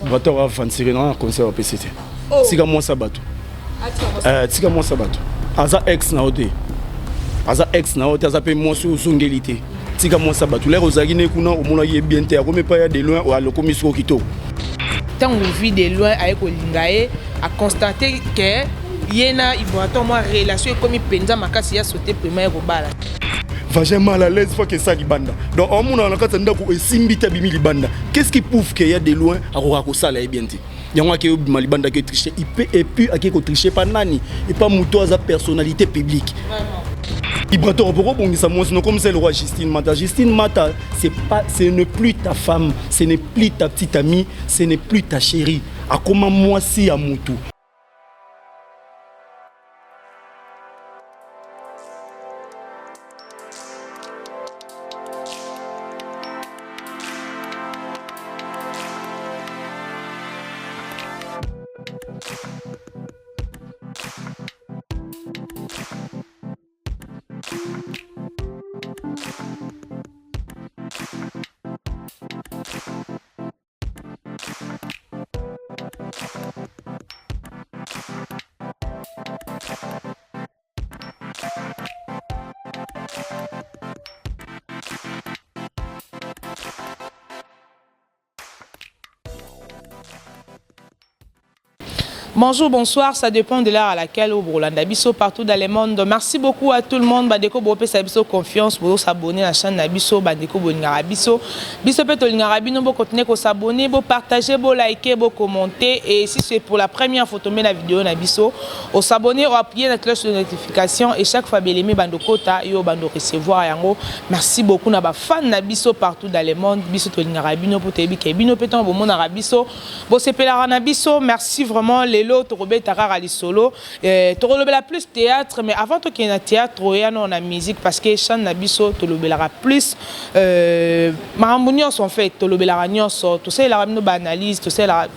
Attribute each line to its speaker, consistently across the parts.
Speaker 1: Ibrator aventurier na conseil apesi te. Oh. Tika mwasi ya bato. Eh, tika mwasi ya bato. Aza ex na yo te. Aza ex na yo te, aza pe mwasi ozongeli te. Tika mwasi ya bato. Lere ozalaki ne kuna omonaki ye bien te, akomi epai ya de loin, alokomi soko kitoko.
Speaker 2: Ntango vie de loin aye kolinga ye, a constate que ye na Ibrator mwa relation ekomi mpenza makasi ya saute prima ya kobala.
Speaker 1: Vagin mal à l'aise fois que ça libanda. Donc omona na kati ya ndako esimbi te abimi libanda. Qu'est-ce qui prouve que ya de loin akoka kosala ye bien te? Yango ake obima libanda ake tricher. Il peut et puis ake ko tricher pa nani? Et pas moto aza personnalité publique. Ibrator poko bongisa mwasi no comme c'est le roi Justine Mata. Justine Mata, c'est pas ce n'est plus ta femme, ce n'est plus ta petite amie, ce n'est plus ta chérie. Akoma mwasi ya mutu.
Speaker 2: Bonjour, bonsoir, ça dépend de l'heure à laquelle bolanda biso partout dans le monde. Merci beaucoup à tout le monde. Bandeko bopesa biso confiance, bo s'abonner à la chaîne na biso, bandeko bolingaka biso. Biso pe tolingaka bino bo continuer ko s'abonner, bo partager, bo liker, bo commenter et si c'est pour la première fois tomber la vidéo na biso, o s'abonner, o appuyer la cloche de notification et chaque fois belemi bando kota yo bando recevoir yango. Merci beaucoup na ba fans na biso partout dans le monde. Biso tolingaka bino po toyebi ke bino pe tango bomonaka biso Bosepelaka na biso merci vraiment lelo tokobeta kaka lisolo eh, tokolobela plus théâtre mais avant tokende na théâtre oya nao na musique parce que chaîne na biso tolobelaka plus euh, makambo nyonso en fait tolobelaka nyonso tosalelaka bino baanalyse tosalelaka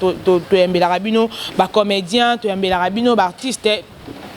Speaker 2: toyambelaka bino bacomédien toyambelaka bino baartiste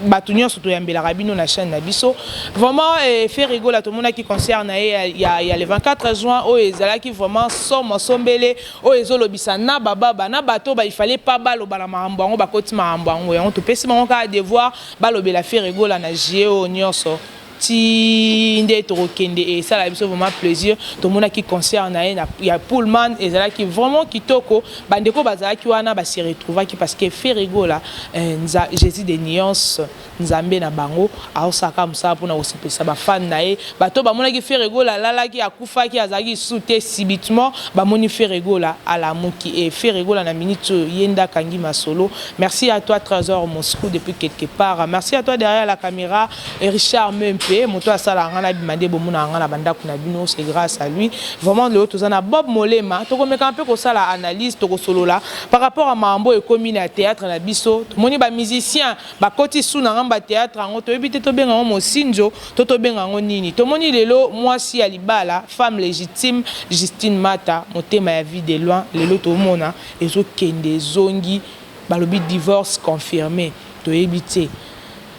Speaker 2: Batu nionso toyambelaka bino na chaine na biso vraiment eh, Ferre Gola tomonaki concert na ye ya, ya, ya le 24 juin oyo ezalaki vraiment somo sombele oyo ezolobisa na bababa na bato ba il fallait pas baloba na makambo yango bakoti makambo yango yango topesi bango kaka devoir balobela Ferre Gola na juillet oyo nionso ti nde tokokende esala biso vraiment plaisir tomonaki concert na ye ya Pullman ezalaki vraiment kitoko bandeko bazalaki wana ba se retrouvaki parce que Ferre Gola eh, nza, Jesus de nuance nzambe na bango aosaka mosala mpona kosepelisa ba fan na ye bato bamonaki Ferre Gola alalaki akufaki azalaki lisusu te subitement bamoni Ferre Gola alamuki e Ferre Gola na minute oyo ye nde akangi masolo merci à toi Trésor Moscou depuis quelque part merci à toi derrière la caméra Richard Mempe moto asalaka nga nabima nde bomonaka nga na bandako na bino c'est grâce à lui vraiment lelo toza na Bob Molema tokomeka mpe kosala analyse tokosolola par rapport à makambo ekomi na théâtre na biso tomoni ba musiciens bakoti su na ngambo ya théâtre yango toyebi te tobenga yango mosinzo to tobenga yango nini tomoni lelo mwasi ya libala femme légitime Justine Mata motema ya vie de loin lelo tomona ezokende ezongi balobi divorce confirme toyebi te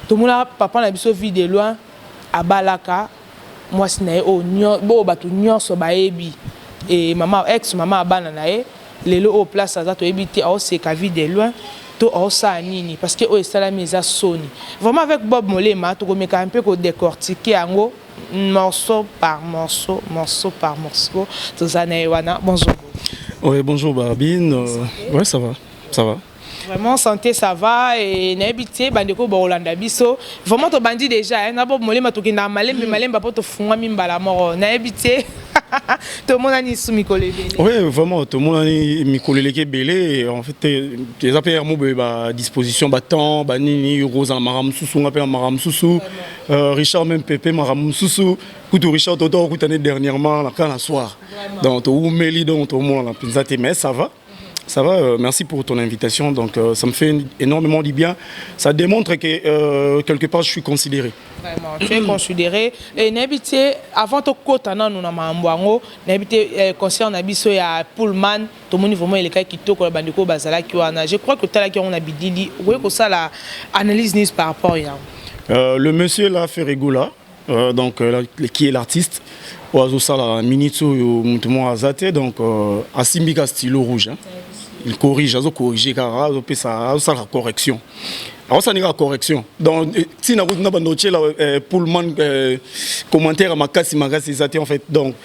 Speaker 2: Tomona papa na biso vie de loin abalaka mwasi na ye oyo oyo bato nyonso bayebi e mama ex mama ya bana na ye lelo oyo place aza toyebi te aoseka vie de loin to aosala nini parce que oyo esalami eza soni vraiment avec Bob Molema tokomeka mpe ko décortiquer yango morceau par morceau morceau par morceau toza na ye wana bonjour.
Speaker 1: Oui, bonjour Barbine. Ouais, ça va. Ça va.
Speaker 2: Vraiment santé ça va et nayebi te bandeko bakolanda biso vraiment tobandi déjà hein, na Bob Molema tokendaka malembe malembe mpo tofungwami mbala moko nayebi te tomonani su mikolo ebele.
Speaker 1: Oui vraiment tomonani mikolo eleki ebele en fait eza mpe yango boye ba disposition ba temps banini okozala makambo mosusu nga mpe na makambo mosusu Richard meme pepe makambo mosusu kutu Richard toto okutani dernièrement na kaka na soir donc toumeli donc tomonana mpenza te mais ça va. Ça va, merci pour ton invitation. Donc, ça me fait énormément du bien. Ça démontre que quelque part, je suis considéré.
Speaker 2: Vraiment, tu es considéré. Et nayebi te, avant tokota nanu na makambo yango, nayebi te concert na biso ya Pullman, tomoni vraiment elekaki kitoko na bandeko bazalaki wana. Je crois que otalaki yango na bidili, okoki kosala analyse nini par rapport yango?
Speaker 1: Le monsieur là, Ferre Gola, donc qui est l'artiste, oyo azosala minute oyo moto moko aza te, donc asimbi ka stylo rouge hein. Il corrige, azo corriger kaka, azopesa, azosala correction, azosala kaka correction. Donc ntina kutu na bando otiela Pullman commentaire ya makasi makasi eza te en fait. Donc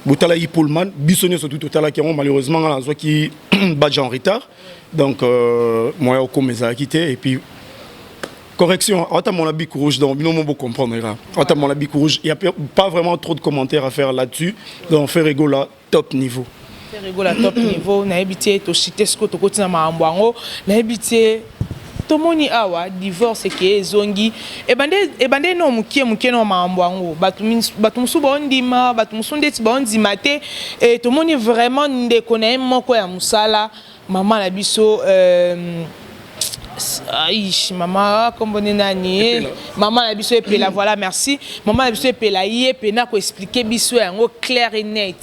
Speaker 1: botalaki Pullman, biso nyonso tu totalaki yango. Malheureusement nga nazwaki badge en retard, donc moyen okoma ezalaki te. Et puis correction aotamona bic rouge, donc bino mo bocomprendre kaka, aotamona bic rouge, il y a pas vraiment trop de commentaires à faire là-dessus. Donc Ferre Gola, top niveau.
Speaker 2: Ferre Gola, top niveau. Nayebi te, toshite sikoyo, tokoti na makambo yango. Nayebi te, tomoni awa divorce eke ezongi, ebande no mokie mokie no makambo yango. Bato mosusu baondima, bato mosusu ndeti baondima te. E tomoni vraiment ndeko na ye moko ya mosala, mama na biso, aish, mama kombo nde nani? Mama na biso Epela, voilà, merci. Mama na biso Epela, ye pena koexpliquer biso yango clair et net.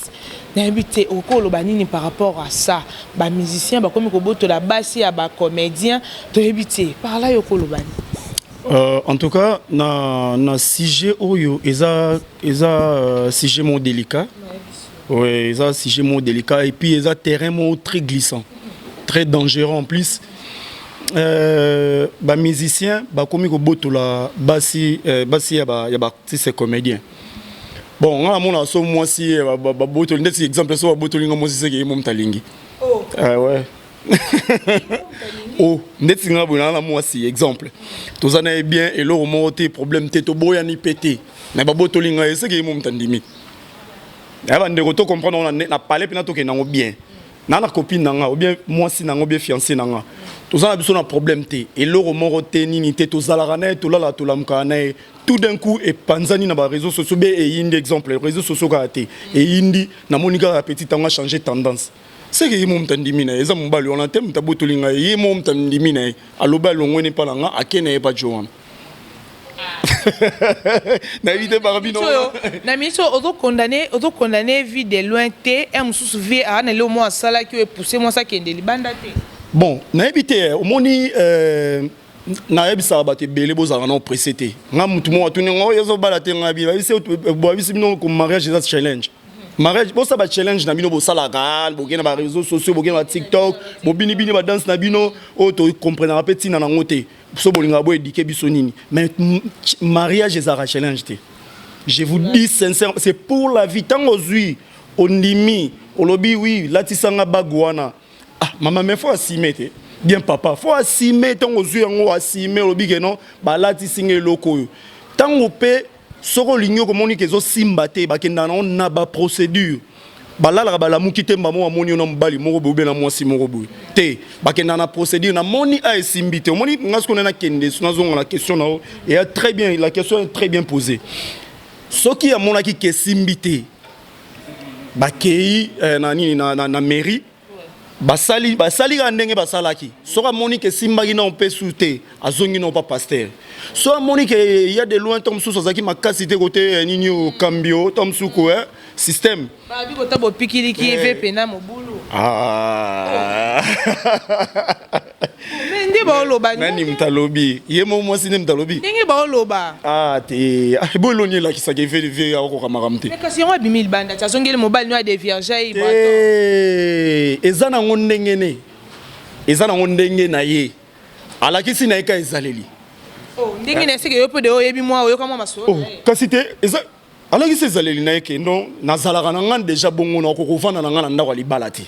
Speaker 2: Nayebi te, okoki oloba nini par rapport à ça? Bamusicien bakomi kobotola basi ya bacomédien, toyebi te, par là yo okoloba nini?
Speaker 1: En tout cas, na sujet oyo eza sujet moko délicat. Ouais, eza sujet moko délicat et puis eza terrain moko très glissant, très dangereux en plus. Bamusicien bakomi kobotola basi ya baartiste comédien. Bon, nga namona so mwasi babotoli, ndeti exemple, so babotoli nga mwasi, seke ye mo moto alingi.
Speaker 2: Oh.
Speaker 1: Ouais, oh, ndeti nga boye naa na mwasi, exemple, toza na ye bien, eloko moko te, problème te, toboyani mpe te, me babotoli ngai, eseke ye mo moto andimi ya. Bandeko, to comprendre wana na pale mpena tokende yango bien. Naa na copine na nga, ou bien mwasi na nga, ou bien fiancé na nga, toza na biso na problème te, eloko moko te, nini te, tozalaka na ye, tolalaka, tolamukaka na ye. Tout d'un coup epanzani na baréseaux sociaux be eyindi, exemple, réseaux sociaux kaka te, eyindi, namoni kaka petit ntango achange tendance, seke ye mo moto andimi na ye. Eza mobali wana te moto abotoli ngai, ye mo moto andimi na ye, alobi alongweni mpa na nga, ake na ye pa jo wana, nayebi te baka bino.
Speaker 2: Oyo na miniti oyo ozocondamner Vue de Loin te? Un mosusu vie aa na eloko moko asalaki oyo epousse mwasi akende libanda te?
Speaker 1: Bon, nayebi te. Omoni, nayebisaka bato ebele, bozalaka na opresse te. Nga mutu moko atuni nga oyo ezobala te, nga bayebisi bino ko mariage eza challenge. Mariage, bosala bachallenge na bino, bosalaka, bokende na baréseaux sociaux, bokende na TikTok, bobinibini badanse na bino oyo tocomprenaka mpe ntina nango te. So bolingaka boéduquer biso nini? Mais mariage ezalaka challenge te, je vous dis sincèrement, c'est pour la vie. Ntango ozwi, ondimi, olobi oui, latisanga bague wana, ah mama, mais faut assumer te, bien papa, faut assumer. Ntango ozwi yango, assumer, olobi ke non, balatisi nga eloko oyo. Ntango mpe soki olingi, okomoni ke ezosimba te, bakendaka nango na baprocédure. Balalaka balamuki te, mbamo amoni yo na mobali moko boye, ube na mwasi moko boye te. Bakendaka na procédure. Namoni a esimbi te. Omoni nga soki nakende, nazonga na question na yo, eya très bien, la question est très bien posée. Soki amonaki ke esimbi te, bakei na nini, na mairie, basali kaka ndenge basalaki. Soki amoni ke esimbaki nao mpe su te, azongi nao pa pasteur. So amoni ke ya de loin, ntango mosusu azalaki makasi te, kote nini, okambi o ntango mosusu ko système.
Speaker 2: Babi kota bopikiliki eve pena mobulu.
Speaker 1: Ah.
Speaker 2: Me nde baoloba.
Speaker 1: Nani moto alobi? Ye mo mwasi nde moto alobi?
Speaker 2: Ndenge baoloba.
Speaker 1: Ah te, bo eloni elakisaka eve akokoka makambo te.
Speaker 2: Me kasi yango abimi libanda ti azongeli mobali no adévierge ye.
Speaker 1: Te, eza nango ndenge ne, eza nango ndenge na ye, alakisi na ye ka ezaleli.
Speaker 2: Ndenge na eseke yo mpe de oyebi mwa oyoka mwa masolo
Speaker 1: Oh,
Speaker 2: na ye.
Speaker 1: Kasi te, eza alakisi ezaleli na ye ke non, nazalaka na nga déjà bongo, na okokovanda na nga na ndako ya libala te.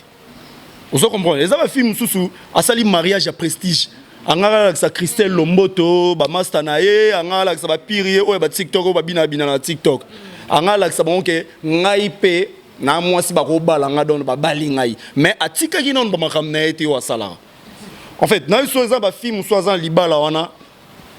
Speaker 1: Ozo comprendre? Eza bafille mosusu asali mariage ya prestige, anga alakisa Christelle Lomboto, bamaster na ye, anga alakisa bapire ye oyo baTikTok, oyo babina bina na TikTok, anga alakisa bango ke ngai mpe na mwasi bakobala nga. Donc babali ngai, mais atikaki nano bamakambo na ye te oyo asalaka. En fait, na so eza bafille mosusu aza na libala wana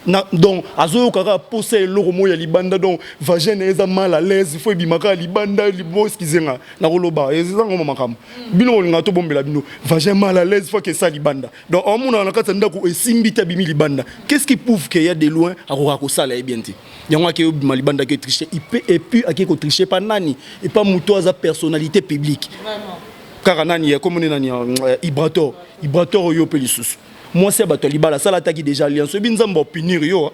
Speaker 1: na, donc azoyoka kaka posa eloko moko ya libanda, donc vagin na ye eza mal à l'aise, faut ebima kaka libanda. Bo excuse nga nakoloba, eza ngoma makambo bino bolinga tobombela bino. Vagin mal à l'aise, faut que esa libanda. Donc aomonaka na kati ya ndako esimbi te, abimi libanda. Qu'est-ce qui prouve que ya de loin akoka kosala ye bien te? Yango ake obima libanda, ake tricher, et puis ake kotricher pa nani? Epa moto aza personnalité publique. Kaka nani ya komoni nani ya Ibrator. Ibrator oyo mpe lisusu mwasi ya bato ya libala, asala ataki déjà alliance, oyebi Nzambe apunir yo,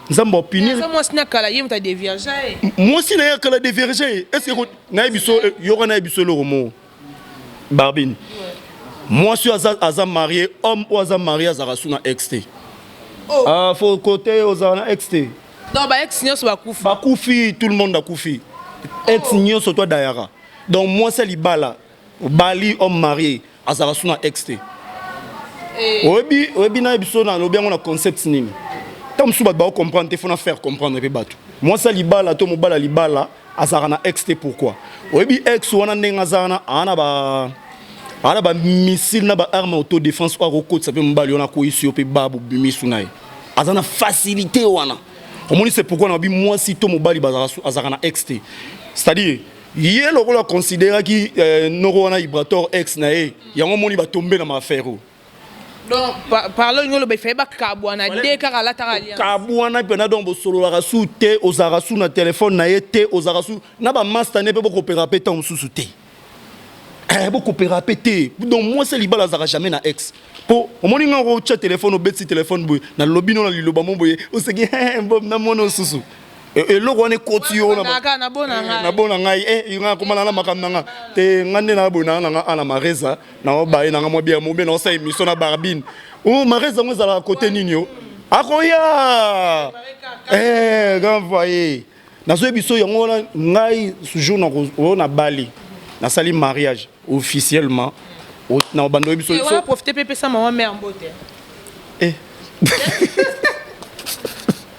Speaker 1: Nzambe apunir.
Speaker 2: Aza mwasi na kala, ye moto adévierge ye.
Speaker 1: Mwasi na ye akala dévierge ye. Est ce que nayebi so yoka, nayebi so eloko moko, Barbine, Mwasi oyo aza marié, homme oyo aza marié azalaka su na ex te. Oh. Ah, faut côté ozala na ex te.
Speaker 2: Donc ba ex nyonso bakufa.
Speaker 1: Bakufi, tout le monde akufi. Ex nyonso to dayaka. Donc mwasi ya libala, obali, homme marié, azalaka su na ex te. Oyebi na biso nalobi yango na concept nini? Ntango mosusu bato bakocomprendre te, faut na faire comprendre mpe bato. Mwasi ya libala to mobali ya libala azalaka na ex te. Pourquoi? Oyebi ex wana ndenge aza wana, aa na bamissile na baarme autodéfense oyo akokotisa mpe mobali wana, akoyisi yo mpe babu bimisu na ye, aza na facilité wana. Omoni, c'est pourquoi nabi mwasi to mobali azalaka na ex te. C'est-à-dire ye lokola aconsidéraki noko wana Ibrator ex na ye, yango omoni batombe na maaffaire oyo.
Speaker 2: Donc par là olingi oloba ifaye bakabwana de kaka alataka alliance.
Speaker 1: Kabwana mpena. Donc bosololaka su te, ozalaka su na telefone na ye te, ozalaka su na bamaster ne mpe bokopera mpe ntango mosusu te. Bokopera mpe te. Donc mwasi ya libala azalaka jamais na ex, mpo omoni nga otya telefone, obeti telefone boye, nalobi no na liloba mo boye, oseki namona osusu eloko wana ekoti yo.
Speaker 2: Kaka na bona ngai.
Speaker 1: Nabona ngai, nga komana na makambo na nga te. Nga nde na boye na nga ana mareza na obaye na nga mwa bière mobe na osala émission na barbine o mareza yango ezalaka kote nini o akoya grand voyer. Nazoyebi biso yango wana. Ngai jour oyo nabali, nasali mariage officiellement na bando oyebi biso.
Speaker 2: Wana profite mpe pesa mama mare mbote.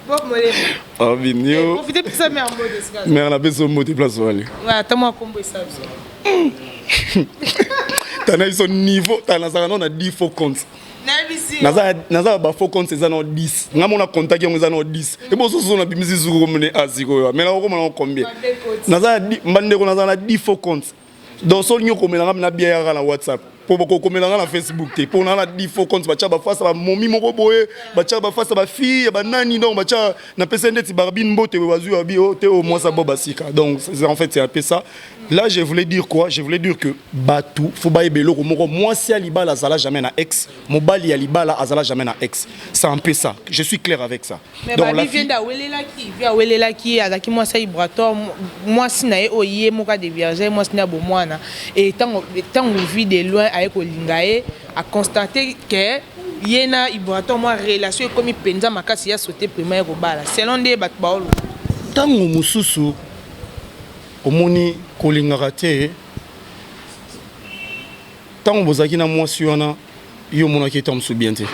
Speaker 2: Bob Molema.
Speaker 1: Barbine yo.
Speaker 2: Profite pesa mare mbote sika.
Speaker 1: Mare, napesi yo mbote place wale.
Speaker 2: Ata mwa kombo esa biso.
Speaker 1: Tana biso niveau tala, nazalaka nao na 10 faux compte.
Speaker 2: Nayebisi.
Speaker 1: Naza na bafaux compte, eza nao 10. Nga mona contact yango eza nao 10. Ebososo nabimisi suku komone a sikoyo, mais nakokoma nao combien? Naza bandeko, naza na 10 faux compte. Donc so olingi okomelanga na bien, yaka na WhatsApp, mpo bokokomelanga na Facebook te, mpo naa na 10 faux compte. Batya baface bamomi moko boye, batya baface bafille ya banani. Donc batya napesa ndeti Barbine mbote boye, bazwi babi o te o mwasa bo basika. Donc en fait, c'est un peu ça. Là, je voulais dire quoi? Je voulais dire que bato faut bayeba eloko moko: mwasi ya libala azala jamais na ex, mobali ya libala azala jamais na ex. C'est un peu ça, je suis clair avec ça.
Speaker 2: Mais donc babi vie nde awelelaki, vie awelelaki, azalaki mwasi ya Ibrator, mwasi na ye oyo ye moko adévierge, mwasi na ya bomwana. E ntango Vie de Loin aye kolinga ye, aconstate ke ye na Ibrator mwa relation ekomi mpenza makasi, ya sote prima ye kobala, selon nde bato baoloba.
Speaker 1: Ntango mosusu omoni kolingaka te. Ntango bozalaki na mwasi wana, yo omonaki ete mosusu bien te,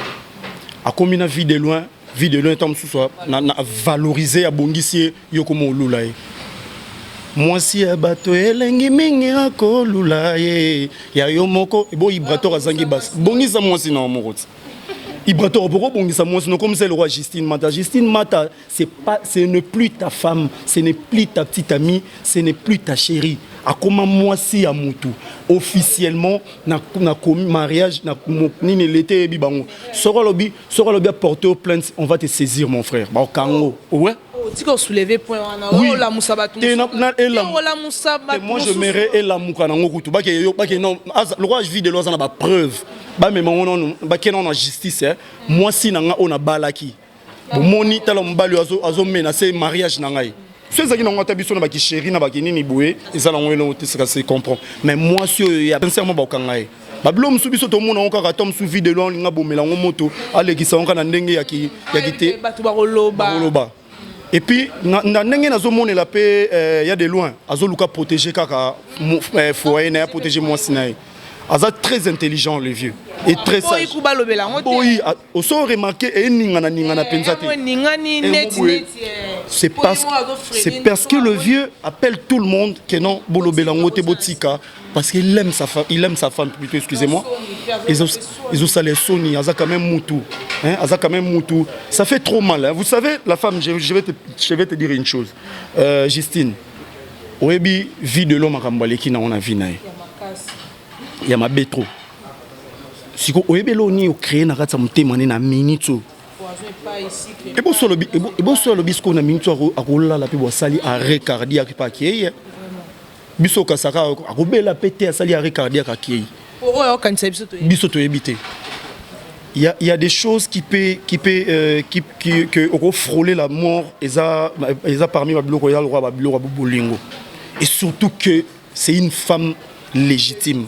Speaker 1: akomi na Vie de Loin. Vie de Loin ntango mosusu na valoriser, abongisi ye, yo koma olula ye. Mwasi ya bato elengi mingi, akolula ye ya yo moko. Ebo Ibrator azangi basi, bongisa mwasi na yo moko ti. Ibrator, poko bongisa mwasi no comme c'est le roi Justine Mata. Justine Mata, c'est pas, ce n'est plus ta femme, ce n'est plus ta petite amie, ce n'est plus ta chérie. Akoma mwasi ya mutu officiellement na mariage na nini lete yebi bango. Soko alobi porter plainte, on va te saisir, mon frère. Baokango. Ouais.
Speaker 2: Tika osoulever point wana. Olamusa bato. Olamusa
Speaker 1: bato. Moi, je mairais elamuka nango kutu bake yo bake non, le roi Vie de Loin aza na bapreuve, bamema ngo nanu, bake nano na justice. Mwasi na nga oyo nabalaki, bomoni, tala mobali oyo azomenace mariage na ngai. So ezalaki nango ata biso na bakichéri na bakinini boye, eza nango elongo te, seka se comprend. Mais mwasi oyo ya sincèrement, bakokanga ye. Babilo mosusu biso tomona yango kaka. Ata mosusu Vie de Loin olinga bomela yango moto, alekisa yango kaka na ndenge ya ki te.
Speaker 2: Bato bakoloba.
Speaker 1: Bakoloba. Et puis na ndenge nazomonela mpe, ya de Loin azoluka protéger kaka foyer na ye, protéger mwasi na ye. Aza très intelligent, le vieux et très sage.
Speaker 2: Balobela yango.
Speaker 1: Boyi oso remarqué eningana ningana mpenza te.
Speaker 2: Ningani neti neti.
Speaker 1: C'est parce que le vieux appelle tout le monde que non, bolobela yango te, botika, parce qu'il aime sa femme, il aime sa femme plutôt, excusez-moi. Ezosala soni, aza quand même mutu, hein, aza quand même mutu. Ça fait trop mal, hein. Vous savez, la femme, je vais te dire une chose, Justine, oyebi Vie de Loin, makambo aleki nango na vie na ye ya mabe trop. Siko oyebi eloko nini ocréer na kati ya motema ne na minute oyo? Eboso alobi sikoyo na minute oyo akolala mpe bo asali arrêt cardiaque mpe akei. Biso okasaka akobela mpe te, asali arrêt cardiaque, akei.
Speaker 2: Oyo okanisa biso toyebi.
Speaker 1: Biso toyebi te. Il y a des choses qui peut qui que oko frôler la mort. Eza parmi babiloko ya lokwa babiloko ya bolingo, et surtout que c'est une femme légitime.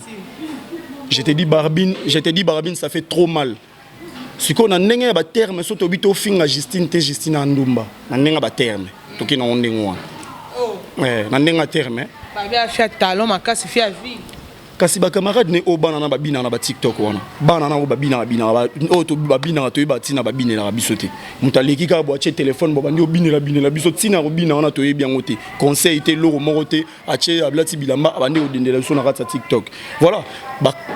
Speaker 1: Je te dis Barbine, je te dis Barbine, ça fait trop mal. Sikoyo na ndenge ya baterme, so tobi tofinga Justine te, Justine andumba na ndenge ya baterme, toki nango ndenge wana. Eh, na ndenge ya terme.
Speaker 2: Babi afia talon makasi, fia vie.
Speaker 1: Kasi bacamarade ne oyo bana na babinaka na batiktok wana, bana na oyo babinaka binaka, oyo babinaka, toyeba ntina babinelaka biso te. Moto aleki kaka bo atie telefone, bo bandi obinela binela biso, ntina ya kobina wana toyebi yango te, conseil te, eloko moko te. Atie, alati bilamba, abandi kodendela biso na kati ya TikTok. Voilà,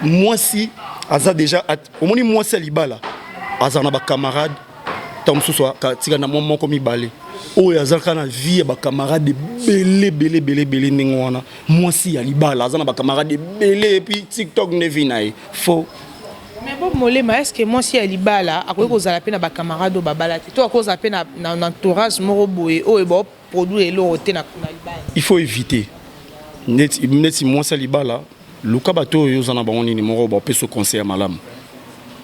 Speaker 1: mwasi aza déjà, omoni, mwasi ya libala azala na bacamarade, ntango mosusu atika na mwa moko mibale oyo azalaka na vie ya bacamarade ebele ebele ebele ebele. Ndenge wana mwasi ya libala aza na bacamarade ebele, et puis TikTok nde vie na ye, faux.
Speaker 2: Mais Bob Molema, est ce que mwasi ya libala akoki kozala mpe na bacamarade oyo babala te, to akozala mpe na entourage moko boye oyo baoproduire eloko te na libala?
Speaker 1: Il faut éviter. Neti mwasi ya libala, luka bato oyo oza na bango nini moko, bapesa conseil ya malamu.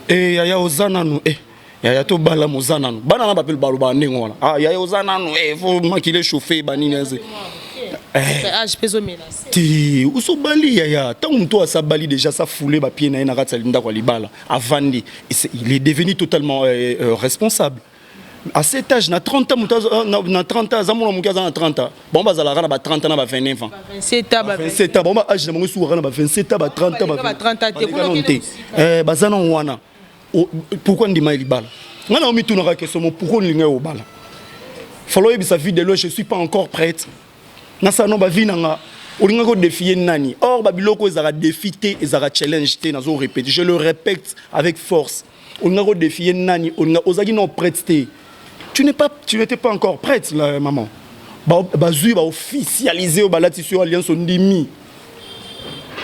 Speaker 1: E yaya, oza nanu, e yaya, tobala, moza nanu, bana na bape balobaka ndenge wana. Ah yaya, oza nanu, e faut makili echauffe banini eze.
Speaker 2: Âge mpe ezomenace.
Speaker 1: Te, osobali yaya, ntango moto asabali déjà, asafule bapied na ye na kati ya ndako ya libala, avandi, il est devenu totalement responsable à cet âge. Na 30 ans, moto na 30 ans aza mwana moke. Aza na 30 ans, bango bazalaka na ba 30 ans, na ba 29 ans.
Speaker 2: 27 ans.
Speaker 1: 27 ans, bango ba âge na bango esukaka na ba 27 ans, ba 30 ans.
Speaker 2: Ba 30 ans te, kuna.
Speaker 1: Baleka nano te.
Speaker 2: Okende mosika.
Speaker 1: Eh, baza na wana. Pourquoi ndima ye libala? Ngai na omitunaka question mo: pourquoi olinga ye obala? Falo oyebisa vie de loin: je suis pas encore prête, nasala no bavie na nga. Olingaki odéfier nani? Or babiloko ezalaka défi te, ezalaka challenge te. Nazo répéter, je le répète avec force: olingaki odéfier nani? Olinga, ozalaki non prête te. Tu n'es pas, tu n'étais pas encore prête la maman. Bazwi, baofficialiser oyo, balatisi yo alliance, ondimi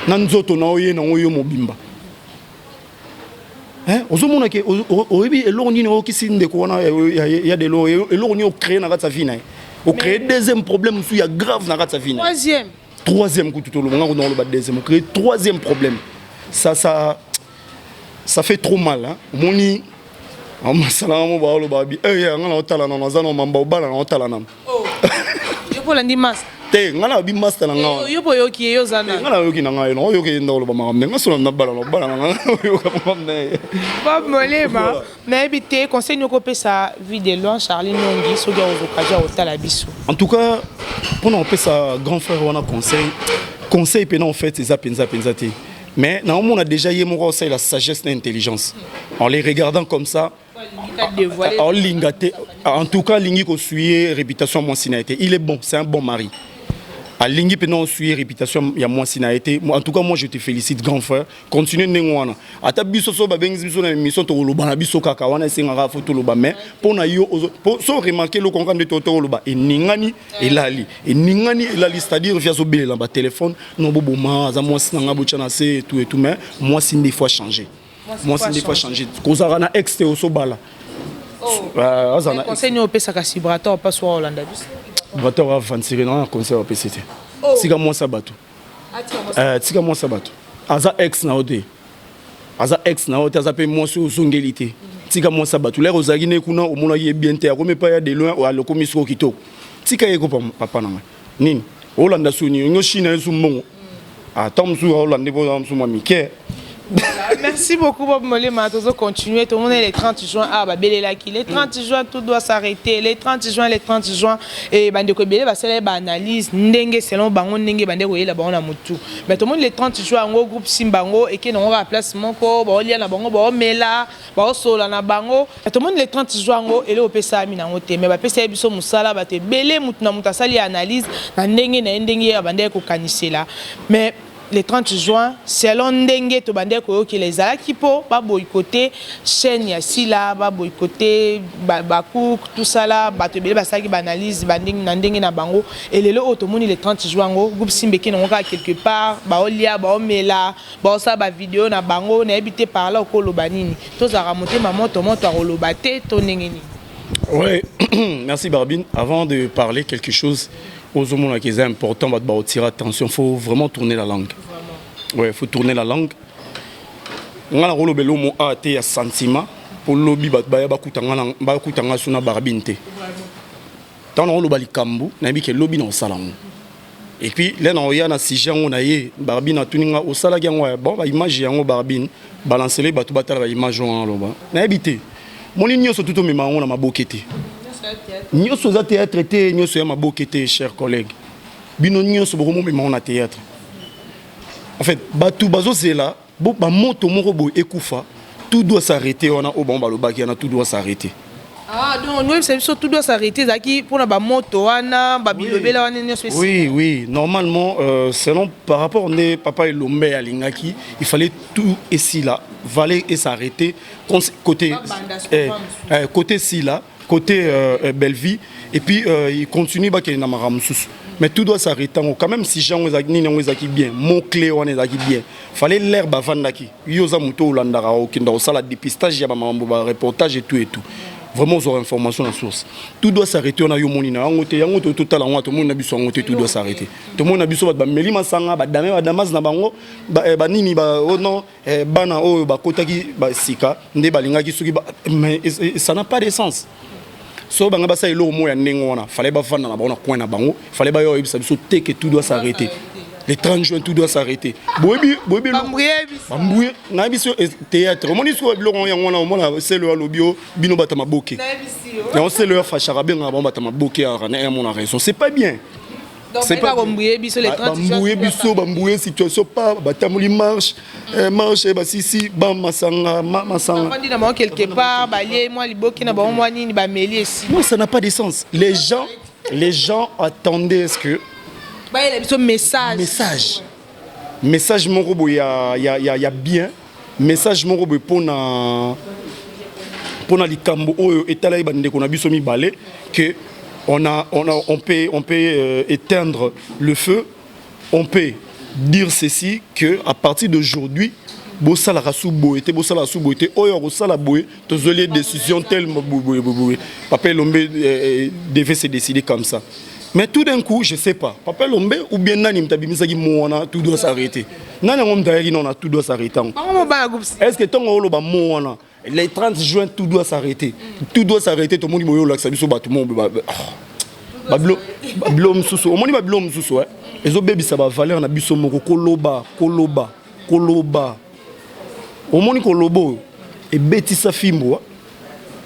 Speaker 1: na nzoto na oye nango yo mobimba. Ozomona ke oyebi eloko nini oyokisi ndeko wana ya delo, eloko nini ocréé na kati ya vie na ye, ocréé deuxième problème mosusu ya grave na kati ya vie na ye.
Speaker 2: Troisième.
Speaker 1: Troisième kutu, toloba nga kuna oloba deuxième, ocréé troisième problème. Ça fait trop mal, hein. Omoni amasala mo baoloba bi eh, nga na otala nano, aza na mamba obala na otala nano.
Speaker 2: Yo mpo olandi master.
Speaker 1: Te, nga na bi master na nga wana.
Speaker 2: Yo mpo oyoki ye, yo oza na
Speaker 1: Nga nayoki na ngai, naoyoki ye nde oloba makambo nde nga so na bala na obala na nga, oyoka makambo na ye.
Speaker 2: Bob Molema, nayebi te conseil nini okopesa vie de loin Charlie Nongi, soki akozwa occasion ya kotala biso.
Speaker 1: En tout cas, mpona kopesa grand frère wana conseil, conseil mpena en fait eza mpenza mpenza te, mais naomona déjà ye moko aosalela sagesse na intelligence en les regardant comme ça. Aolinga te, en tout cas alingi kosouiller réputation ya mwasi na ye te. Il est bon, c'est un bon mari, alingi mpena osouiller réputation ya mwasi na ye te. En tout cas, moi je te félicite, grand frère, continue ndenge wana. Ata biso so babengisi biso na émission, tokoloba na biso kaka wana, esengaka fo toloba. Mais mpo na yo so remarque eloko kaka nde tokoloba, eningani elali, eningani elali, c'est-à-dire vi azobelela batelefone no boboma, aza mwasi na nga, botya na se, et tout et tout. Mais mwasi nde faut changer, mwasi nde faut changer. Kozalaka na ex te, osobala azala na
Speaker 2: Conseil nini opesaka Vibrator mpasi wa olanda biso?
Speaker 1: Vibrator aventurier na conseil apesi te. Tika mwasi ya bato, tika mwasi ya bato. Aza ex na yo te, aza ex na yo te, aza mpe mwasi oyo ozongeli te. Tika mwasi ya bato. Lere ozalaki ne kuna, omonaki ye bien te, akomi epai ya de loin, alokomi soko kitoko. Tika ye ko, papa na ngai. Nini olanda soni ongo shina ye su mbongo, ata mosusu aolanda mpo mosusu mwa mike.
Speaker 2: Merci beaucoup, Bob Molema. Tozo continuer. Tout le monde est le 30 juin. Ah, bah, belelaki. Le 30 juin, tout doit s'arrêter. Le 30 juin, le 30 juin. Et bandeko ebele basala ba analyse ndenge selon bango, ndenge bande koyela bango na mutu. Mais tout le monde, le 30 juin ngo groupe Simbango et ke nango ba place moko, ba olia na bango, ba omela, ba osola na bango. Tout le monde, le 30 juin ngo ele opesa mi nango te. Mais ba pesa biso musala, ba te belé mutu na mutu asali analyse na ndenge na ndenge ya bande kokanisela. Mais le 30 juin, selon ndenge tobandeki koyokela, ezalaki mpo baboycotter chaîne ya Sila, baboycotter bacook, tosala bato ebele basalaki baanalyse na ndenge na bango. Elelo oyo tomoni le 30 juin yango, groupe Simba eke nango kaka quelque part, baolia, baomela, baosala bavideo na bango. Nayebi te par là okoloba nini. Tozalaka motema moto moto akoloba te to ndenge nini?
Speaker 1: Ouais, merci Barbine. Avant de parler quelque chose, aux qui est important, bah, tirer attention, faut vraiment tourner la langue. Ouais, faut tourner la langue. Nga na kolobela mo a te ya sentiment po lobi bato baya bakutanga so na Barbine te. Ntango na koloba likambo, nayebi ke lobi na kosala yango. Et puis le na oya na sujet yango na ye Barbine atuni nga osalaki yango ya bon baimage yango. Barbine balancele bato batala baimage wana. Aloba nayebi te, moni nyonso tu tomema yango na maboke te. Nyonso eza théâtre te, nyonso ya maboke te. Cher collègue, bino nyonso bokomomema yango na théâtre. En fait, bato bazozela bamoto moko boye ekufa. Tout doit s'arrêter wana oyo bango balobaki wana, tout doit s'arrêter.
Speaker 2: Ah, donc noyebisa biso tout doit s'arrêter ezalaki mpona bamoto wana, babilobela wana nyonso?
Speaker 1: Oui, normalement, selon par rapport nde papa Elombe alingaki, il fallait tout esila, fallait s'arrêter côté côté sila, côté Bellevie, et puis il continue bakende na makambo mosusu. Mais tout doit s'arrêter yango quand même. Si yango ezalaki nini, yango ezalaki bien, mot clé wana ezalaki bien. Fallait l'air bavandaki, yo oza moto olandaka, okenda kosala dépistage ya bamakambo, bareportage et tout et tout, vraiment ozwaka information na source. Tout doit s'arrêter wana, yo moni na yango te. Yango totala yango, tomoni na biso yango te. Tout doit s'arrêter, tomoni na biso bato bameli masanga, badame, badamase na bango, banini, oh non, bana oyo bakotaki basika nde balingaki soki. Mais ça n'a pas de sens. So bango basala eloko moko ya ndenge wana, fallait bavanda na bango na coin na bango, fallait baya oyebisa biso te que tout doit s'arrêter le 30 juin, tout doit s'arrêter. Boyebi, boyebi bambuye nayebi so théâtre. Omoni sikoyo biloko yango wana, omona selo alobi o bino bato maboke yango, selo afashaka, abengaka bango bato maboke aka na mona raison. C'est pas bien.
Speaker 2: Bambuye biso.
Speaker 1: Bambuye biso, bambuye situation pa batamboli marche, marche basisi bamasanga masanga.
Speaker 2: Bafandi na bango quelque part, balie mwa liboki na bango, mwa nini bameli esi.
Speaker 1: Non, ça n'a pas de sens. Les gens attendaient est-ce que
Speaker 2: bayela biso message.
Speaker 1: Message moko boye ya bien, message moko boye mpona likambo oyo etalaki bandeko na biso mibale, que on peut éteindre le feu, on peut dire ceci, que à partir d'aujourd'hui bosalaka su boye te, bosalaka su boye te, oyo akosala boye tozoli décision telle boye boye. Papa Elombe devait se décider comme ça. Mais tout d'un coup, je sais pas, papa Elombe ou bien nani moto abimisaki mo wana tout doit s'arrêter. Nani yango moto ayaki nona tout doit s'arrêter yango?
Speaker 2: Bango mobala groupe.
Speaker 1: Est ce que ntongo oloba mo wana les 30 juin, tout doit s'arrêter, tout doit s'arrêter, tomoni boye olakisa biso bato mo babilo mosusu, omoni babilo mosusu ezobebisa bavaleur na biso moko. Koloba, koloba, koloba, omoni koloba oyo ebetisa fimbo.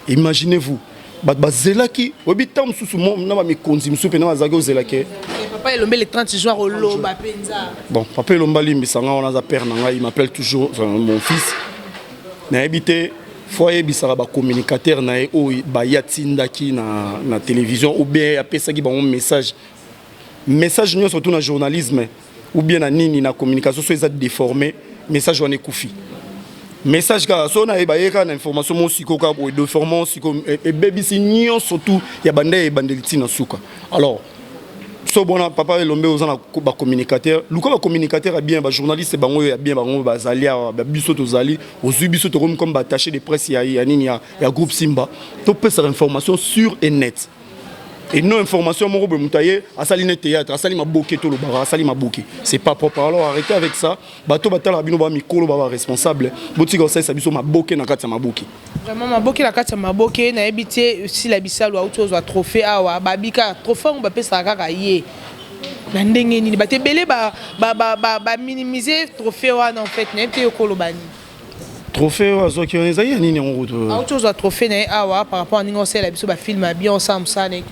Speaker 1: Imaginez-vous, bato bazelaki, oyebi ntango mosusu na bamikonzi mosusu mpena bazalaki ozelaki.
Speaker 2: Papa Elombe le 30 juin oloba mpenza.
Speaker 1: Bon, papa Elombe alimbisa nga wana, aza père na ngai, il m'appelle toujours mon fils. Nayebi te, fo ayebisaka bacommunicateur na ye oyo baye atindaki na télévision ou bien apesaki bango message. Message nyonso tu na journalisme ou bien na nini, na communication, so eza déformé, message wana ekufi. Message kaka so nayeba ye kaka na information mo sikoyo kaka boye déformant sikoyo, ebebisi nyonso tu ya banda ya ebandeli ntina suka. Alors so bona papa Elombe, oza na bacommunicateur, luka bacommunicateur ya bien, bajournaliste bango oyo ya bien, bango bazali awa. Biso tozali, ozwi biso, tokomi comme baattaché de presse ya nini, ya groupe Simba. Topesaka information sur et net et non information moko boye moto aye asali ne théâtre, asali maboke. Tolobaka asali maboke, c'est pas propre. Alors arrêtez avec ça. Bato batalaka bino, bamikolo, ba baresponsable, botika kosalisa biso maboke na kati ya maboke.
Speaker 2: Vraiment, maboke na kati ya maboke. Nayebi te, Sila Bisalu auti ozwa trophée awa, babika trophée yango bapesaka kaka ye na ndenge nini? Bato ebele baminimize trophée wana. En fait, nayebi te, yokoloba nini?
Speaker 1: Trophée oyo azwaki wana ezali ya nini yango kutu?
Speaker 2: Auti ozwa trophée na ye awa par rapport à ndenge osalela biso bafilm ya bien, osala mosala na ye.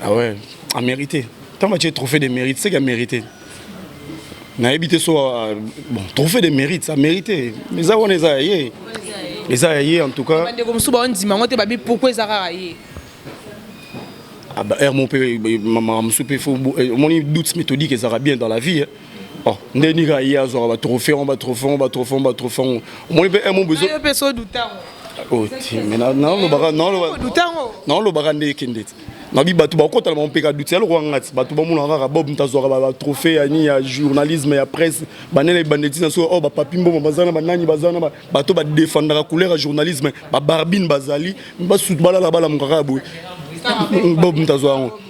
Speaker 1: Ah ouais, a mérité. Tant que trophée de mérite, c'est qu'il a mérité. Nayebi te so bon, trophée de mérite, ça mérité, mais eza wana, eza ya ye, eza ya ye en tout cas.
Speaker 2: Bandeko mosusu baondima yango te, babi pourquoi eza kaka ye?
Speaker 1: Ah bah, air mo mpe makambo mosusu mpe faut omoni doute méthodique ezalaka bien dans la vie, hein. Oh, nde nini kaka ye azwaka batrophée ngo, batrophée ngo, batrophée ngo, batrophée ngo? Omoni mpe air mo bezo.
Speaker 2: Yo mpe so dutango.
Speaker 1: Oh, ti, mais naolobaka
Speaker 2: dutango.
Speaker 1: Naolobaka nde ekende ti nabi bato bakotala bango mpe kaduti ya lokola nga ti bato bamonaka kaka Bob moto azwaka batrophée ya nini, ya journalisme, ya presse, banene ebande ntina so oyo bapapi mboma baza na banani, baza na bato badefendaka couleur ya journalisme, babarbine bazali basutu balala balamuka kaka boye. Bob moto azwa yango.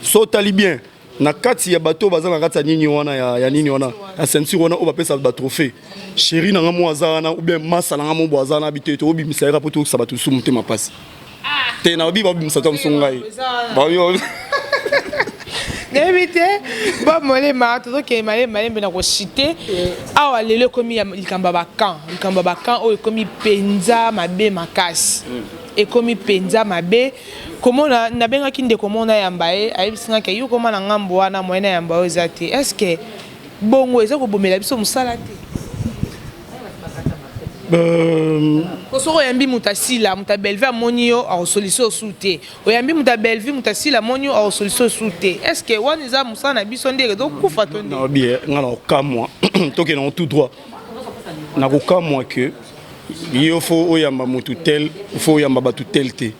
Speaker 1: So otali bien na kati ya bato baza na kati ya nini wana, ya nini wana, ya ceinture wana oyo bapesa batrophée, chéri na nga mo aza wana ou bien masa na nga mo bo aza wana bi te. Tobimisa yaka mpo tokisa bato mosusu motema mpasi te. Na babi babimisa to mosu ngai.
Speaker 2: Nayebi te. Bob Molema, tozokende malembe malembe na koshite awa. Lelo ekomi ya likambo ya bacamp, likambo ya bacamp oyo ekomi mpenza mabe makasi, ekomi mpenza mabe. Komona nabengaki ndeko moko nayamba ye, ayebisi nga ke yo koma na ngambo wana, moyen nayamba oyo eza te. Est ce que bongo eza kobomela biso mosala te? Po soki oyambi moto asila, moto abelvi amoni yo, akosolisa osu te. Oyambi moto abelvi, moto asila amoni yo, akosolisa osu te. Est ce que wana eza mosala na biso nde ezokufa to nde?
Speaker 1: Nayebi nga na kokamwa, tokende yango tout droit. Na kokamwa ke yo fo oyamba motu tel, fo oyamba bato tel te.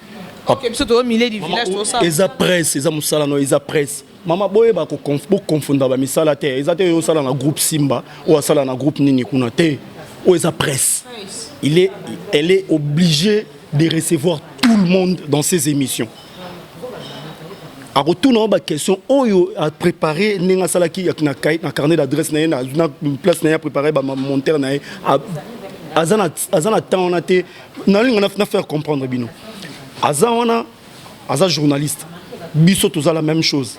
Speaker 2: Ok, biso tozo milieu du village, tosala.
Speaker 1: Eza presse, eza mosala no, eza presse. Mama, boyeba bokonfunda bamisala te. Eza te oyo osala na groupe Simba, oyo asala na groupe nini kuna te. Oyo eza presse. Il est elle est obligée de recevoir tout le monde dans ses émissions. Akotuna oyo baquestion oyo apréparé, ndenge asalaki na carnet d'adresse na ye, na place na ye, apréparé bamontere na ye. Aza na temps wana te. Nalinga na faire comprendre bino, aza wana, aza journaliste. Biso toza la même chose.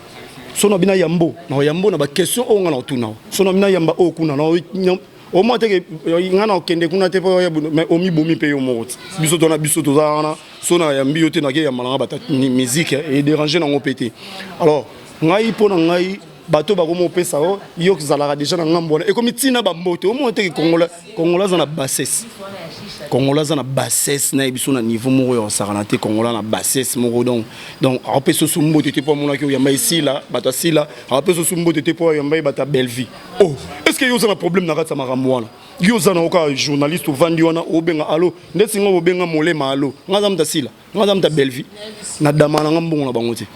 Speaker 1: So na bina yambo na yambo na baquestion oyo nga na otuna, so na bina yamba oyo kuna na omoi teke nga na okende kuna te, mpo mais omibomi mpe yo moko ti. Biso tona, biso toza wana. So na yambi yo te, nake yamba nanga bata musique edérange nango mpe te. Alors ngai, mpo na ngai, bato bakoma opesa o yo ozalaka déjà na ngambo wana, ekomi ntina bambote. Omona teke Congolais aza na bassesse, Congolais aza na bassesse. Nayebi so na niveau moko ya kosakana te. Congolais na bassesse moko. Donc akopesa osu mbote te mpo amonaki oyamba esila, bato asila. Akopesa osu mbote te mpo oyamba ye bato ya Bellevie. Oh, est ce que yo oza na problème na kati ya makambo wana? Yo oza na oka journaliste, ovandi wana, obenga alo ndeti nga obenga Molema alo. Nga aza moto asila, nga aza moto ya Bellevie, na dama na nga mbongo na bango te.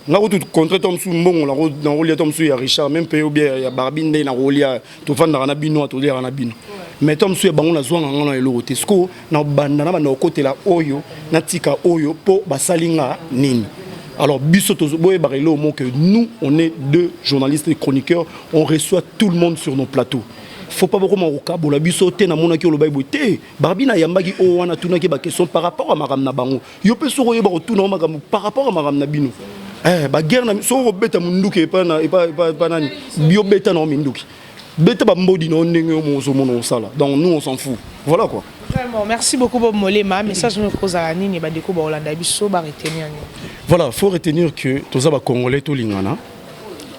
Speaker 1: Nga kutu contre to mosusu mbongo nakolia to mosusu ya Richard même mpe obia ya Barbi nde nakolia. Tovandaka na bino, toliaka na bino, mais to mosusu ya bango nazwanga nga na eloko te. Siko na banda na banda kokotela oyo, natika oyo mpo basali nga nini? Alors biso boyebaka eloko moko que nous, on est deux journalistes et chroniqueurs, on reçoit tout le monde sur nos plateaux. Faut pas bokoma kokabola biso te. Namonaki oloba boye te, Barbi nayambaki oyo wana, atunaki baquestion par rapport à makambo na bango. Yo mpe soki oyeba kotuna makambo par rapport à makambo na bino, baguerre na soki okobeta munduki epa nani, yo beta na minduki, beta bambodi na yo ndenge yo mozomona osala. Donc nous, on s'en fout, voilà quoi.
Speaker 2: Vraiment, merci beaucoup, Bob Molema. Message no kozala nini? Bandeko baolanda biso baretenir nini?
Speaker 1: Voilà, faut retenir que toza bacongolais, tolingana.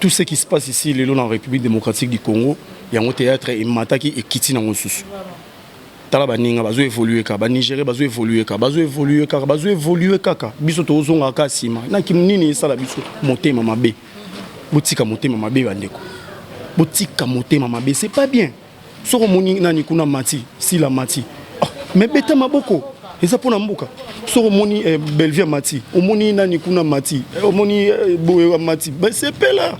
Speaker 1: Tout ce qui se passe ici lelo na République démocratique du Congo, yango théâtre emataki, ekiti nango susu. Tala baninga bazo évolue kaka, banigéria bazo évolue kaka, bazo évolue kaka, bazo évolue kaka. Biso tozonga kaka nsima. Naki nini esala biso? Motema mabe. Botika motema mabe, bandeko, botika motema mabe, c'est pas bien. Soki omoni nani kuna mati, sila mati, oh, mais beta maboko, eza mpona mboka. Soki omoni Bellevie mati, omoni nani kuna mati, omoni boye mati, sepela.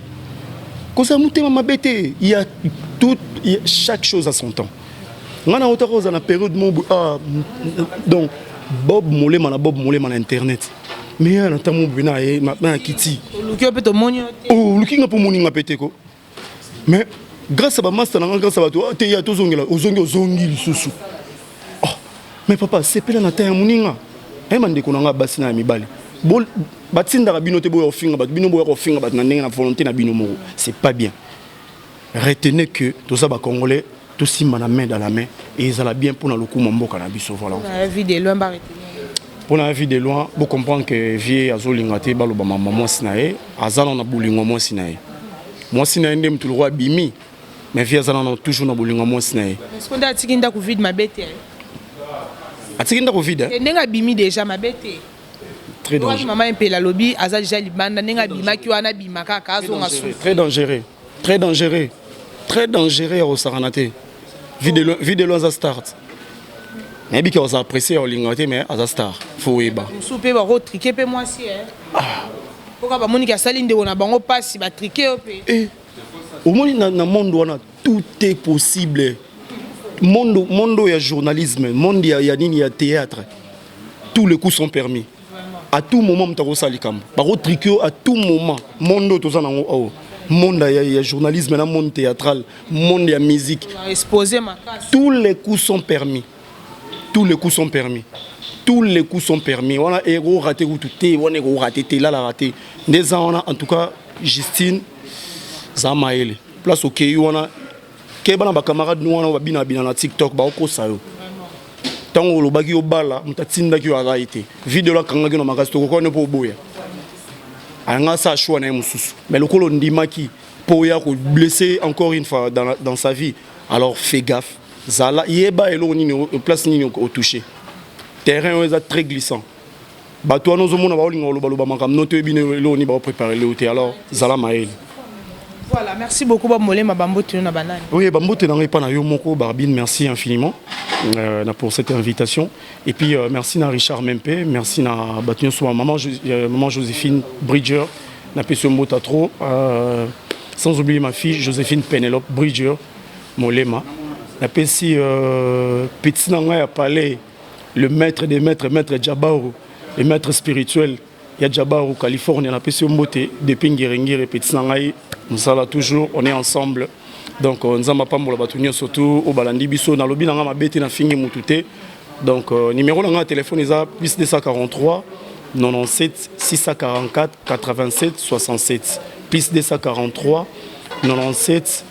Speaker 1: Kozala motema mabe te. Il y a tout, chaque chose à son temps. Nga na otaka kozala na période moko, ah, donc Bob Molema na Bob Molema na internet, mais ya na ntango boye na ye na kiti.
Speaker 2: Oluki yo mpe, tomoni yo te.
Speaker 1: Oluki nga mpo omoni nga mpe te ko. Mais grâce à bamaster na nga, grâce à bato te, ya tozongela, ozongi, ozongi lisusu. Oh, mais papa, sepela na ta ya moninga. Ayeba ndeko na nga, basi na ya mibali batindaka bino te boya kofinga bato. Bino boya kofinga bato na ndenge na volonté na bino moko, c'est pas bien. Retenez que toza bacongolais, tosimba na main dans la main et ezala bien mpona lokumu ya mboka na biso. Voilà.
Speaker 2: Vie de loin, baretenir.
Speaker 1: Mpona vie de loin, bocomprendre que vie azolinga te baloba mama mwasi na ye. Aza nano na bolingo mwasi na ye, mwasi na ye nde motu lokwa abimi, mais vie aza nano toujours na bolingo mwasi na ye.
Speaker 2: Est-ce nde atiki ndako vide, mabe te?
Speaker 1: Atiki ndako vide?
Speaker 2: Ndenge abimi déjà, mabe te?
Speaker 1: Très dangereux.
Speaker 2: Mama Mpela alobi aza déjà libanda. Ndenge abimaki wana, abima kaka, azonga susu.
Speaker 1: Très dangereux, très dangereux, très dangereux ya kosakana te. Vie de loin aza star. Nayebi ke aza apprécié ya kolinga te, mais aza star, faut oyeba.
Speaker 2: Mosusu mpe bakotriquer mpe mwasi mpoka bamoniki asali ndeko na bango mpasi, batriquer yo mpe.
Speaker 1: Omoni na monde wana, tout est possible. Monde ya journalisme, monde ya nini, ya théâtre, tous les coups sont permis. À tout moment moto akosala likambo, bakotriquer yo à tout moment. Monde oyo toza nango awa, monde ya journalisme na monde théâtral, monde ya musique,
Speaker 2: exposé makasi.
Speaker 1: Tous les coups sont permis, tous les coups sont permis. Tous les coups sont permis. Wana ekorater kutu te, wana ekorater te, elalaka te. Nde eza wana. En tout cas, Justine, za mayele. Place okei wana, keba na bacamarade no wana babina bina na TikTok, baokosa yo. Ntango olobaki obala, moto atindaki yo aza ye te. Video akangaki na makasi, tokoka mpo oboya ayanga asa choix na ye mosusu, mais lokola ondimaki mpo oya koblesser encore une fois dans sa vie, alors fais gaffe. Zala yeba eloko nini, place nini otouche. Terrain oyo eza très glissant. Bato wana ozomona baolinga kolobaloba makambo no te, oyebi eloko nini baoprépare leo te. Alors zala mayele.
Speaker 2: Voilà, merci beaucoup, Bob Molema. Bambote na banani?
Speaker 1: Oui, bambote na ngai epa na yo moko, Barbine. Merci infiniment pour cette invitation. Et puis merci na Richard Mempe, merci na bato nyonso, maman Joséphine Bridger, napesi yo mbote trop, sans oublier ma fille Joséphine Pénélope Bridger Molema. Napesi petit na ngai ya palais, le maître des maîtres, maître Djabaru, le maître spirituel ya Djabaru Californie. Napesi yo mbote depuis Ngiringiri, petit na ngai mosala, toujours on est ensemble. Donc Nzambe apambola bato nyonso tu oyo balandi biso. Nalobi na ngai mabe te, nafingi mutu te. Donc numéro na ngai ya telefone eza plus 243 97 644 87 67, plus 243 97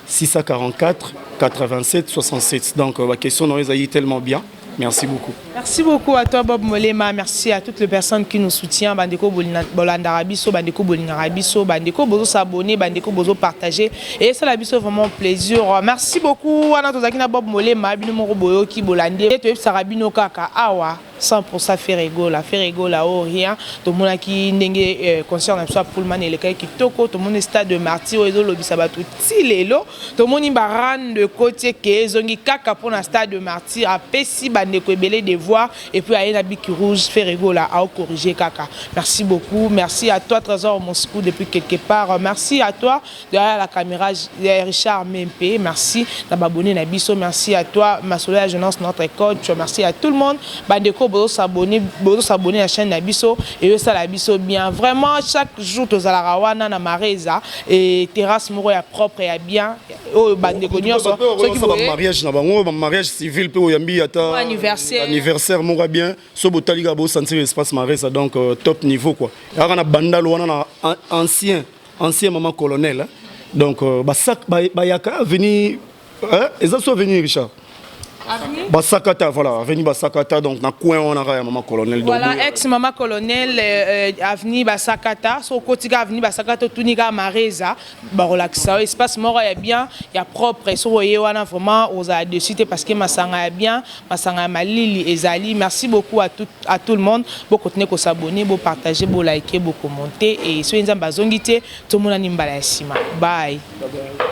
Speaker 1: 644 87 67. Donc baquestion na yo ezali tellement bien. Merci beaucoup.
Speaker 2: Merci beaucoup à toi, Bob Molema. Merci à toutes les personnes qui nous soutiennent. Bandeko bolandaka biso, bandeko bolingaka biso, bandeko bozo s'abonner, bandeko bozo partager. Et ça la biso vraiment plaisir. Merci beaucoup. Wana tozaki na Bob Molema, bino moko boyoki bolande. Toyebisaka bino kaka awa 100% Ferre Gola, Ferre Gola ou rien. Tomonaki ndenge concert na biso ya Pullman elekaki kitoko. Tomoni stade de Martyr oyo ezolobisa bato ti lelo. Tomoni barande kotie ke ezongi kaka mpona stade de Martyr. Apesi bandeko ebele devoir et puis aye na bic rouge. Ferre Gola aocorrige kaka. Merci beaucoup. Merci à toi, Trésor Moscou, depuis quelque part. Merci à toi derrière la caméra, Richard Mempe. Merci na babone na biso. Merci à toi, Masolo ya Jeunesse, notre coach. Merci à tout le monde. Bandeko bozo s'abonner, bozo s'abonner na chaîne na biso et osala biso bien vraiment. Chaque jour tozalaka wana na Mareza et terrasse moko ya propre, ya bien, oyo bandeko nyonso
Speaker 1: soki mariage na bango, mariage civil mpe oyambi ata
Speaker 2: anniversaire.
Speaker 1: Anniversaire moko bien. So botali kaka, bosentir espace Mareza. Donc top niveau quoi. Kaka na Bandalo wana, na ancien maman colonel, hein. Donc basak bayaka avenue, eza so avenue Richard Basakata, voilà, avenue Basakata, donc na coin wana kaka ya mama colonel.
Speaker 2: Voilà, ex mama colonel, avenue Basakata. So okotika avenue Basakata, otuni kaka Mareza, bakolakisa yo espace moko ya bien, ya propre. Soki oye wana, vraiment ozala dessus te, parce que masanga ya bien, masanga ya malili ezali. Merci beaucoup à tout le monde. Bokontinue kosabonner, bopartage, bolike, bokommente. Et soki Nzambe azongi te, tomonani mbala ya nsima. Bye, bye, bye.